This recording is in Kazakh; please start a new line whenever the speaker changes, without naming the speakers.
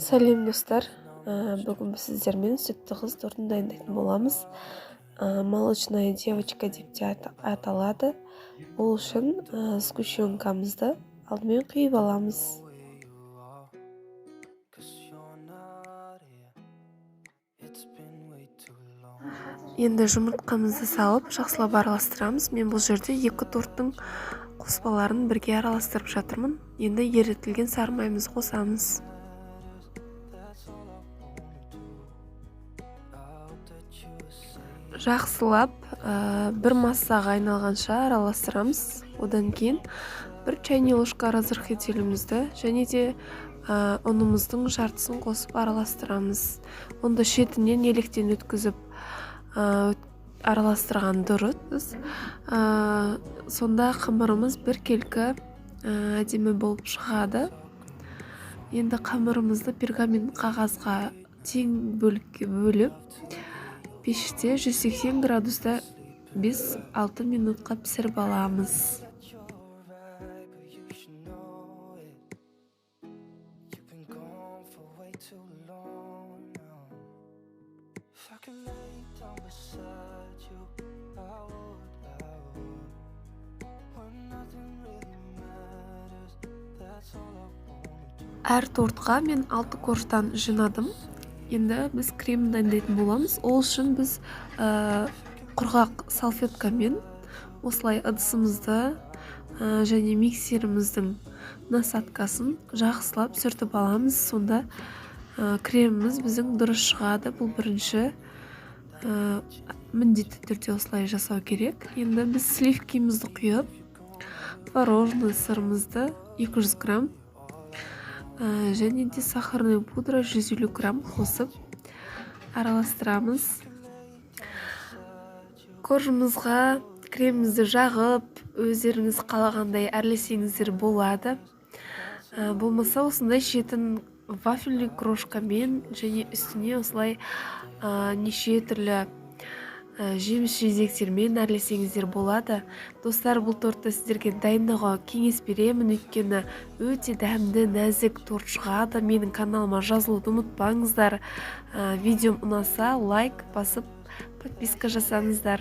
Сәлем, достар! Бүгін біз сіздермен сүтті қыз тортын дайындайтын боламыз. Молочная девочка деп те аталады. Ол үшін сгущенкамызды алдымен құйып аламыз.
'Cause you're not here. It's been way too long.
Енді жұмыртқамызды салып, жақсылап араластырамыз. Мен бұл жерде екі торттың қоспаларын бірге араластырып жатырмын. Енді ерітілген сары майымызды қосамыз.
That's all I wanna do. I hope that you are safe.
Жақсылап бір массаға айналғанша араластырамыз. Одан кейін бір чайный ложка разрыхлителімізді және де ұнымыздың жартысын қосып араластырамыз. Ұнды шетінен електен өткізіп араластырған дұрыс. Сонда қамырымыз біркелкі, әдемі болып шығады. Енді қамырымызды пергамент қағазға тең бөлікке бөліп, пеште 180 градуста 5-6 минутқа пісіріп аламыз.
You're right, but you should know it. You've been gone for way too long now. If I could lay down beside you, I would, I would. When nothing really matters, that's all I wanna do.
Әр тортқа мен 6 корждан жинадым. Енді біз крем дайындайтын боламыз. Ол үшін біз құрғақ салфеткамен осылай ыдысымызды және миксеріміздің насадкасын жақсылап сүртіп аламыз. Сонда креміміз біздің дұрыс шығады. Бұл бірінші, міндетті түрде осылай жасау керек. Енді біз сливкимізді құйып, творожный сырымызды 200 грамм және де сахарный пудра 150 грамм қосып араластырамыз. Коржымызға кремімізді жағып, өздеріңіз қалағандай әрлесеңіздер болады. Болмаса осындай шетін вафельный крошкамен және үстіне осылай неше түрлі жеміс жидектермен әрлесеңіздер болады. Достар, бұл тортты сіздерге дайындауға кеңес беремін, өйткені өте дәмді, нәзік торт шығады. Менің каналыма жазылуды ұмытпаңыздар. Видеом ұнаса, лайк басып, подписка жасаңыздар.